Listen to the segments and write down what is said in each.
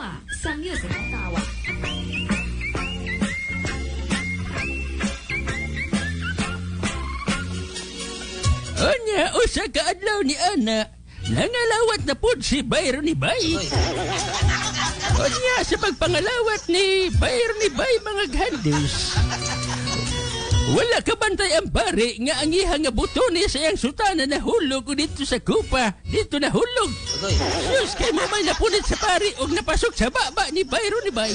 Moa sa Music Tawa. Unya, usa ka adlaw ni Ana, nangalawat na pud si Byron ni Bay. Unya, sa pagpangalawat ni Byron ni Bay, mga gandus, wala ka bantay ang pare nga ang iha nga butones sa iyang sutana nahulog o dito sa kupa, dito nahulog. Sus, kay mo may napunit sa pare og napasok sa baba ni Byron ni Bay.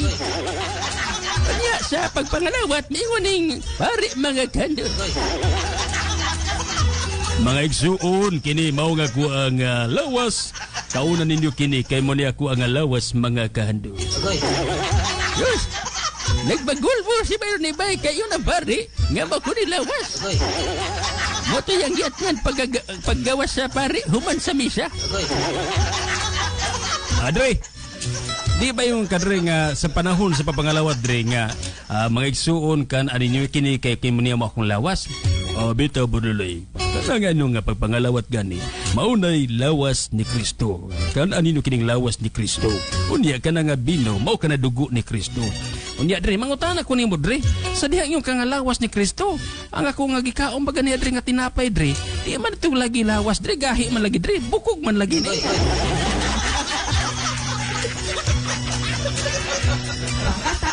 Unya, sa pagpangalawat, niingon ning pare, mga gandus. Mga igsuon, kini mao nga ako ang lawas. Kaunan ninyo kini kay mo ni ako ang lawas, mga kahandus. Diyos, nagbagulbo si Byron ni Bay kayo ng pare nga mo ni lawas. Mo to yung giyatngan paggawas sa pare human sa misa. Adre, di ba yung kadre nga sa panahon sa papangalawat dre nga mga igsuon kan ani ninyo kini kay kay mo niya mo akong lawas. Oh, bitaw buduloy. Kanang ano nga pagpangalawat gani, maunay lawas ni Kristo. Kan anino kining lawas ni Kristo. Unya kana nga bino, mao kana dugo ni Kristo. Unya dre, mangutana ko nimo dre. Sa diha yung kang lawas ni Kristo. Ang ako nga gikaon ba gani dre nga tinapay dre, di man ito lagi lawas dre, gahi man lagi dre, bukog man lagi ni. Pangkatao.